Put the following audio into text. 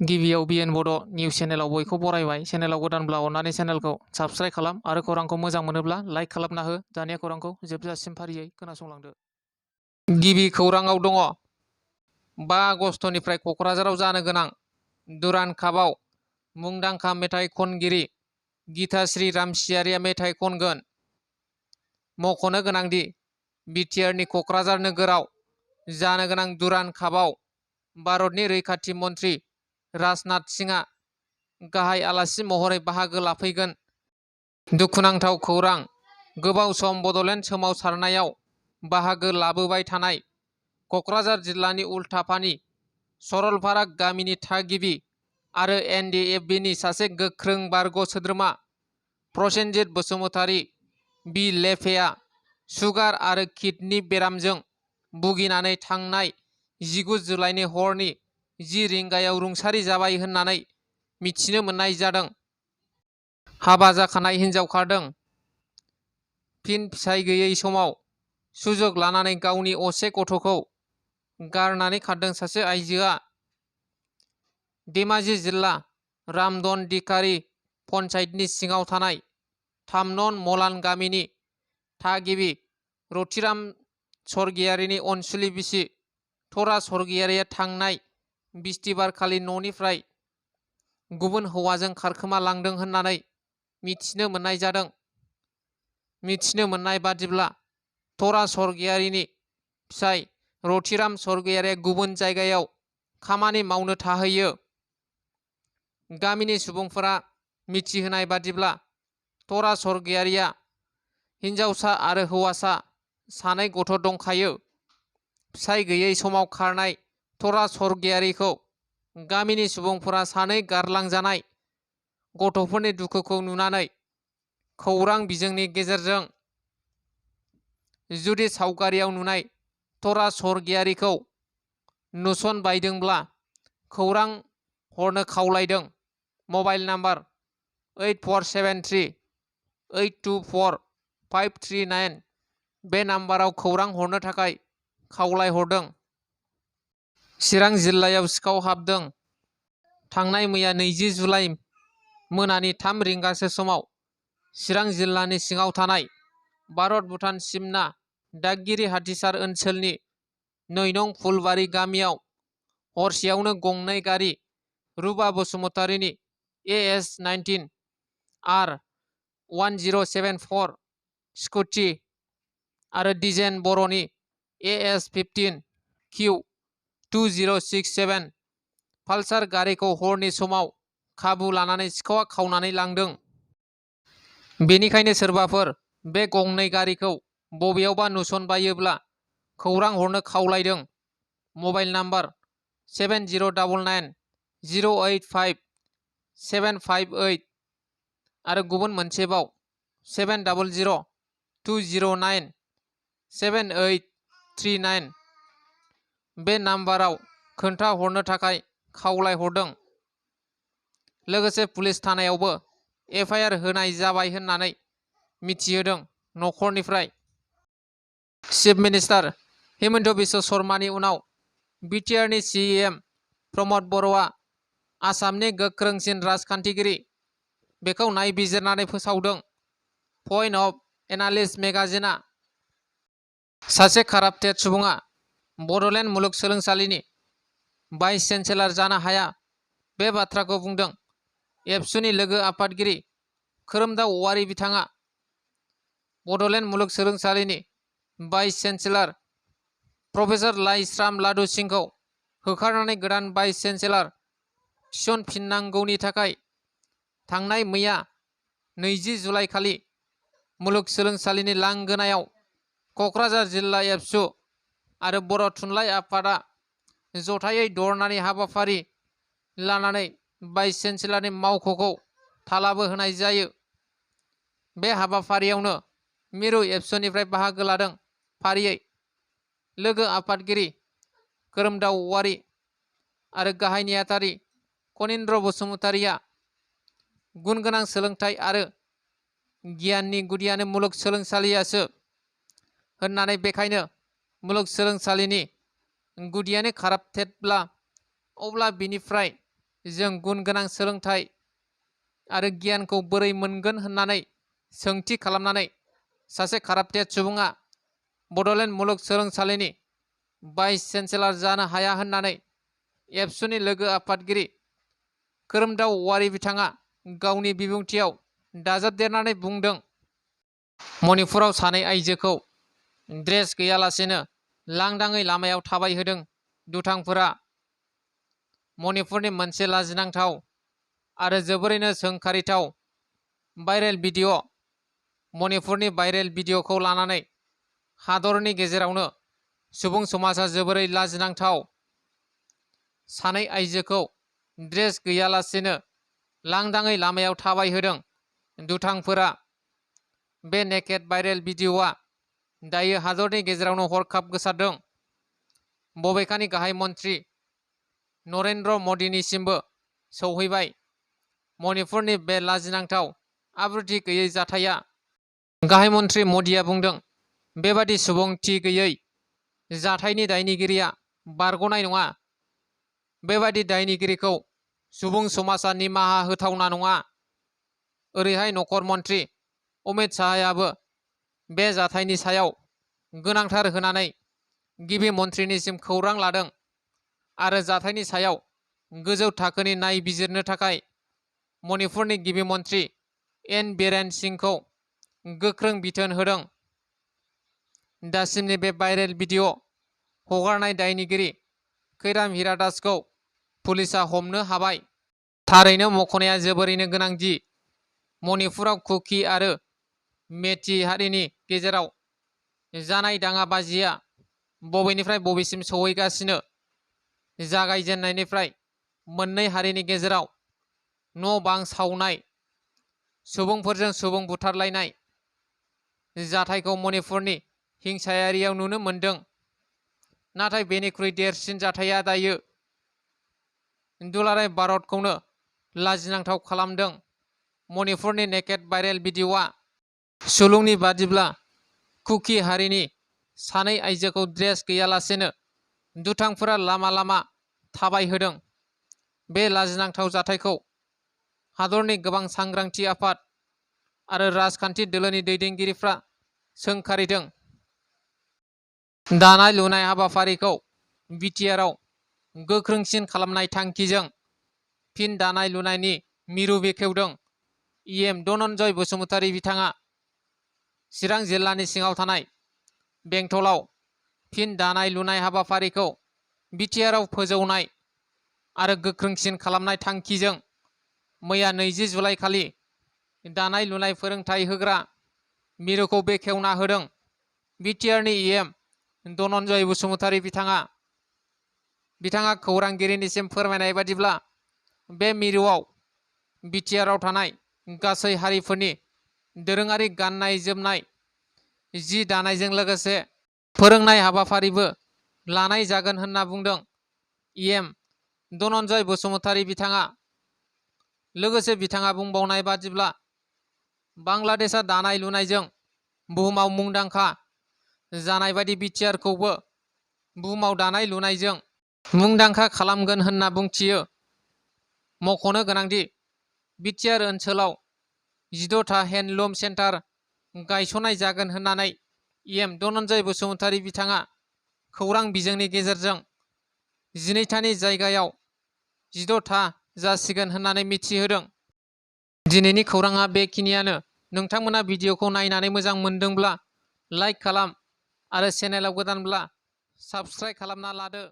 गिबियाव बिएन बड' निउस चेनेलाव बयखौ बरायबाय। चेनेलाव गोदानब्ला अन्नानै चेनेलखौ साबस्क्राइब खालाम आरो खौरांखौ मोजां मोनोब्ला लाइक खालामना हो। दानिया खौरांखौ जोबजासिम फारियै खोनासंलांदो। गिबि खौराङाव दङ। 5 आगस्टनिफ्राय क'क्राझाराव जानो गोनां दुरान्ड कापआव मुंदांखा मेथाइ खनगिरि गीताश्री रामसियारिया मेथाइ खनगोन। मख'नो गोनांदि बिटिआरनि क'क्राझार नोगोराव जानो गोनां दुरान्ड कापआव भारतनि रैखाथि मन्त्रि राजनाथ सिंहआ गाहाय आलासि महरै बाहागो लाफैगोन। दुखुनांथाव खौरां, गोबाव सम बड'लेण्ड सोमावसारनायाव बाहागो लाबोबाय थानाय क'क्राझार जिल्लानि उल्थापानि सरलपारा गामिनि थागिबि आरो एनडिएफबिनि सासे गोख्रों बारग' सोद्रोमा प्रसेनजित बसुमतारी बिलेफेआ सुगार आरो किडनि बेरामजों भुगिनानै थांनाय 19 जुलाइनि हरनि 10 रिंगायाव रुंसारि जाबाय होननानै मिथिनो मोननाय जादों। हाबा जाखानाय हिनजाव खारदों। फिन फिसाय गैयै समाव सुजुग लानानै गावनि असे गथ'खौ गारनानै खारदों सासे आइजोआ। धेमाजि जिल्ला रामधन दिखारि पन्चायतनि सिङाव थानाय 3 नं मलान गामिनि थागिबि रतिराम स्वर्गियारिनि अनसुलि बिसि थरा स्वर्गियारिया थांनाय बिस्तिबारखालि न'निफ्राय गुबुन हौवाजों खारखोमा लांदों होननानै मिथिनो मोननाय जादों। मिथिनो मोननाय बादिब्ला थरा स्वर्गियारिनि फिसाय रतिराम स्वर्गियारिया गुबुन जायगायाव खामानि मावनो थाहैयो। गामिनि सुबुंफोरा मिथिहोनाय बादिब्ला थरा स्वर्गियारिया हिनजावसा आरो हौवासा सानै गथ' दंखायो। फिसाय गैयै समाव खारनाय थरा स्वर्गियारिखौ गामिनि सुबुंफोरा सानै गारलांजानाय गथ'फोरनि दुखुखौ नुनानै खौरां बिजोंनि गेजेरजों जुदि सावगारियाव नुनाय थरा स्वर्गियारिखौ नुसनबायदोंब्ला खौरां हरनो खावलायदों। मबाइल नाम्बार 8473824539 बे नाम्बाराव खौरां हरनो थाखाय खावलायहरदों। चिरां जिल्लायाव सिखाव हाबदों। थांनाय मैया 20 जुलाइ मोनानि 3 रिंगासो समाव चिरां जिल्लानि सिङाव थानाय भारत-भुटान सिमना दागगिरि हाथिसार ओनसोलनि 2 नं फुलबारि गामियाव हरसेयावनो गंनै गारि रुबा बसुमतारीनि AS19 R1074 स्कुटि आरो दिजेन बर'नि AS15 Q2067 पालसार गारिखौ हरनि समाव खाबु लानानै सिखावआ खावनानै लांदों। बेनिखायनो सोरबाफोर बे गंनै गारिखौ बबेयावबा नुसनबायोब्ला खौरां हरनो खावलायदों। मबाइल नाम्बार 7099085758 आरो गुबुन मोनसेबाव 7002097839 बे नाम्बाराव खोन्था हरनो थाखाय खावलायहरदों। लोगोसे पुलिस थानायावबो FIR होनाय जाबाय होननानै मिथिहोदों न'खरनिफ्राय। चिफ मिनिस्टार हिमन्त बिश्व शर्मानि उनाव बिटिआरनि CM प्रमद बर'आ आसामनि गोख्रोंसिन राजखान्थिगिरि बेखौ नायबिजिरनानै फोसावदों। पइन्ट अफ एनालिस्ट मेगाजिनआ सासे काराप्टेड सुबुङा बड'लेण्ड मुलुगसोलोंसालिनि भाइस चेन्सेलर जानो हाया बे बाथ्राखौ बुंदों। एबसुनि लोगो आफादगिरि खोरोमदाव औवारी बिथाङा बड'लेण्ड मुलुगसोलोंसालिनि भाइस चेन्सेलर प्रफेसर लाइस्राम लादु सिंहखौ होखारनानै गोदान भाइस चेन्सेलर थिसनफिननांगौनि थाखाय थांनाय मैया 20 जुलाइ खालि मुलुगसोलोंसालिनि लांगोनायाव क'क्राझार जिल्ला एबसु आरो बर' थुनलाइ आफादआ जथायै धरनानि हाबाफारि लानानै भाइस चेन्सेलरनि मावख'खौ थालाबो होनाय जायो। बे हाबाफारियावनो मिरु एबसुनिफ्राय बाहागो लादों फारियै लोगो आफादगिरि खोरोमदाव औवारी आरो गाहाय नेहाथारि कनिन्द्र बसुमतारीया गुनगोनां सोलोंथाइ आरो गियाननि गुदियानो मुलुगसोलोंसालियासो होननानै बेखायनो मुलुगसोलोंसालिनि गुदियानो काराप्टेडब्ला अब्ला बिनिफ्राय जों गुन गोनां सोलोंथाइ आरो गियानखौ बोरै मोनगोन होननानै सोंथि खालामनानै सासे काराप्टेड सुबुङा बड'लेण्ड मुलुगसोलोंसालिनि भाइस चेन्सेलर जानो हाया होननानै एबसुनि लोगो आफादगिरि खोरोमदाव औवारी बिथाङा गावनि बिबुंथियाव दाजाबदेरनानै बुंदों। मणिपुराव सानै आइजोखौ ड्रेस गैयालासेनो लांदाङै लामायाव थाबायहोदों दुथांफोरा। मणिपुरनि मोनसे लाजिनांथाव आरो जोबोरैनो सोंखारिथाव भाइरेल भिडिअ'। मणिपुरनि भाइरेल भिडिअ'खौ लानानै हादरनि गेजेरावनो सुबुं समाजा जोबोरै लाजिनांथाव। सानै आइजोखौ ड्रेस गैयालासेनो लांदाङै लामायाव थाबायहोदों दुथांफोरा। बे नेकेड भाइरेल भिडिअ'आ दायो हादरनि गेजेरावनो हरखाब गोसारदों। बबेखानि गाहाय मन्त्रि नरेन्द्र मदिनिसिमबो सौहैबाय मणिपुरनि बे लाजिनांथाव आब्रुथि गैयै जाथाया। गाहाय मन्त्रि मदिया बुंदों, बेबादि सुबुंथि गैयै जाथायनि दायनिगिरिया बारग'नाय नङा। बेबादि दायनिगिरिखौ सुबुं समाजा निमाहा होथावना नङा। ओरैहाय नखर मन्त्रि अमित शाहयाबो बे जाथायनि सायाव गोनांथार होनानै गिबि मन्थ्रिनिसिम खौरां लादों आरो जाथायनि सायाव गोजौ थाखोनि नायबिजिरनो थाखाय मणिपुरनि गिबि मन्थ्रि एन बीरेन सिंहखौ गोख्रों बिथोन होदों। दासिमनि बे भाइरेल भिडिअ' हगारनाय दायनिगिरि खैराम हिरादासखौ पुलिसा हमनो हाबाय। थारैनो मख'नाया जोबोरैनो गोनां दि मणिपुराव कुकी आरो मेथि हारिनि गेजेराव जानाय दाङाबाजिया बबेनिफ्राय बबेसिम सौहैगासिनो। जागायजेन्नायनिफ्राय मोननै हारिनि गेजेराव न' बां सावनाय, सुबुंफोरजों सुबुं बुथारलायनाय जाथायखौ मणिपुरनि हिंसायारियाव नुनो मोनदों। नाथाय बेनिख्रुइ देरसिन जाथाया दायो दुलाराय भारतखौनो लाजिनांथाव खालामदों। मणिपुरनि नेकेड भाइरेल भिडिअ'आ सुलुंनि बादिब्ला कुकी हारिनि सानै आइजोखौ ड्रेस गैयालासेनो दुथांफोरा लामा लामा थाबायहोदों। बे लाजिनांथाव जाथायखौ हादरनि गोबां सांग्रांथि आफाद आरो राजखान्थि दोलोनि दैदेनगिरिफ्रा सोंखारिदों। दानाय लुनाय हाबाफारिखौ बिटिआरआव गोख्रोंसिन खालामनाय थांखिजों फिन दानाय लुनायनि मिरु बेखेवदों इएम धनन्जय बसुमतारी बिथाङा। चिरां जिल्लानि सिङाव थानाय बेंटलाव फिन दानाय लुनाय हाबाफारिखौ बिटिआरआव फोजौनाय आरो गोख्रोंसिन खालामनाय थांखिजों मैया 20 जुलाइ खालि दानाय लुनाय फोरोंथाय होग्रा मिरुखौ बेखेवना होदों बिटिआरनि इएम धनन्जय बसुमतारी बिथाङा खौरांगिरिनिसिम फोरमायनाय बादिब्ला बे मिरुआव बिटिआरआव थानाय गासै हारिफोरनि दोरोङारि गाननाय जोमनाय जि दानायजों लोगोसे फोरोंनाय हाबाफारिबो लानाय जागोन होनना बुंदों इएम धनन्जय बसुमतारी बिथाङा। लोगोसे बिथाङा बुंबावनाय बादिब्ला बांलादेशआ दानाय लुनायजों बुहुमाव मुंदांखा जानाय बायदि बिटिआरखौबो बुहुमाव दानाय लुनायजों मुंदांखा खालामगोन होनना बुंथियो। मख'नो गोनांदि बिटिआर ओनसोलाव 14था हेन्डलुम सेन्टार गायसननाय जागोन होननानै इएम धनन्जय बसुमतारी बिथाङा खौरां बिजोंनि गेजेरजों 12थानि जायगायाव 14था जासिगोन होननानै मिथिहोदों। दिनैनि खौराङा बेखिनियानो। नोंथांमोना भिडिअखौ नायनानै मोजां मोनदोंब्ला लाइक खालाम आरो चेनेलाव गोदानब्ला साबस्क्राइब खालामना लादो।